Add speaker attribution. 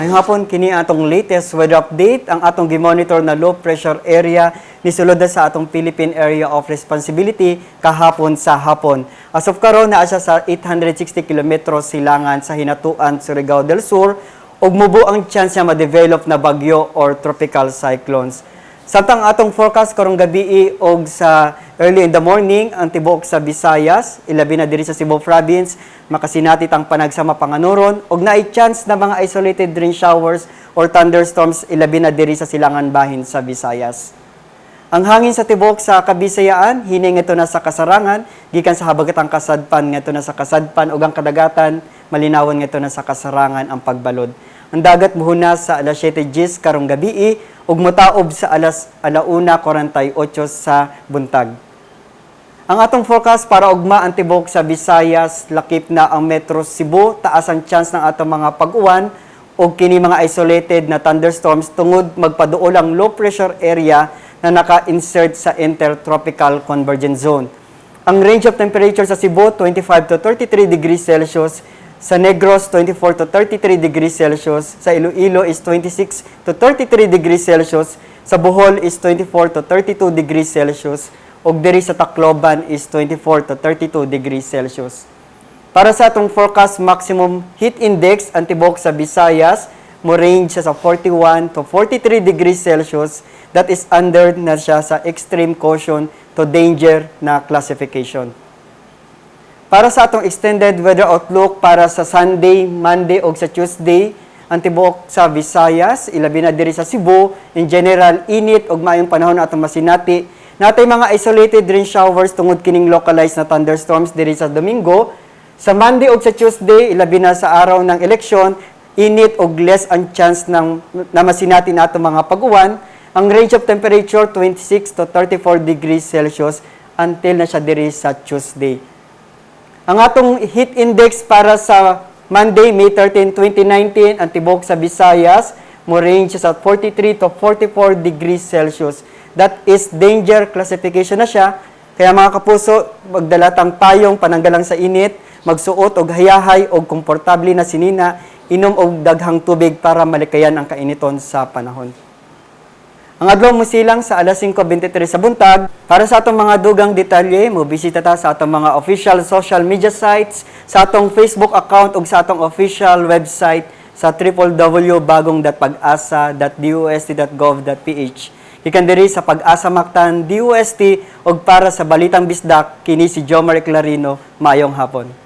Speaker 1: Ngayong hapon, kini atong latest weather update. Ang atong gimonitor na low pressure area nisulod na sa atong Philippine Area of Responsibility kahapon sa hapon. As of karon, naa siya sa 860 kilometros silangan sa Hinatuan, Surigao del Sur ug mubo ang chance niya ma-develop na bagyo or tropical cyclones. Samtang atong forecast karong gabi og sa early in the morning, ang tibuok sa Visayas, ilabi na diri sa Cebu Province, makasinati tang panagsama panganuron og naay chance na mga isolated rain showers or thunderstorms, ilabi na diri sa silangan bahin sa Visayas. Ang hangin sa tibuok sa Kabisayaan, hining ito na sa kasarangan, gikan sa habagatang kasadpan ngadto na sa kasadpan ug ang kadagatan, malinawan ngadto na sa kasarangan ang pagbalod. Ang dagat muhunas sa alas 7:10 karong gabii ug motaob sa alas 1:48 sa buntag. Ang atong forecast para ugma, ang tibuok sa Visayas, lakip na ang Metro Cebu, taas ang chance ng atong mga pag-uwan ug kini mga isolated na thunderstorms tungod magpaduol ang low pressure area na naka-insert sa intertropical convergence zone. Ang range of temperature sa Cebu, 25 to 33 degrees Celsius, sa Negros, 24 to 33 degrees Celsius, sa Iloilo is 26 to 33 degrees Celsius, sa Bohol is 24 to 32 degrees Celsius, ug diri sa Tacloban is 24 to 32 degrees Celsius. Para sa atong forecast maximum heat index, ang tibuok sa Visayas mo range siya sa 41 to 43 degrees Celsius. That is under na siya sa extreme caution to danger na classification. Para sa atong extended weather outlook para sa Sunday, Monday ug sa Tuesday, ang tibuok sa Visayas, ilabi na diri sa Cebu, in general init ug maayong panahon atong masinati. Natay mga isolated rain showers tungod kining localized na thunderstorms diri sa Domingo. Sa Monday ug sa Tuesday, ilabi na sa araw ng eleksyon, init ug less ang chance ng na masinati nato mga pag-uwan. Ang range of temperature, 26 to 34 degrees Celsius until na siya diri sa Tuesday. Ang atong heat index para sa Monday, May 13, 2019, ang tibuok sa Visayas mo range sa 43 to 44 degrees Celsius. That is danger classification na siya. Kaya, mga kapuso, magdala tang payong pananggalang sa init, magsuot og hayahay og komportable na sinina, inom og daghang tubig para malikayan ang kainiton sa panahon. Ang adlaw mo silang sa alas 5:23 sa buntag. Para sa atong mga dugang detalye, mo bisita ta sa atong mga official social media sites, sa atong Facebook account ug sa atong official website sa www.bagong.pagasa.dost.gov.ph. Gikan diri sa Pag-asa Mactan DOST ug para sa Balitang Bisdak, kini si Jomar Clarino. Maayong hapon.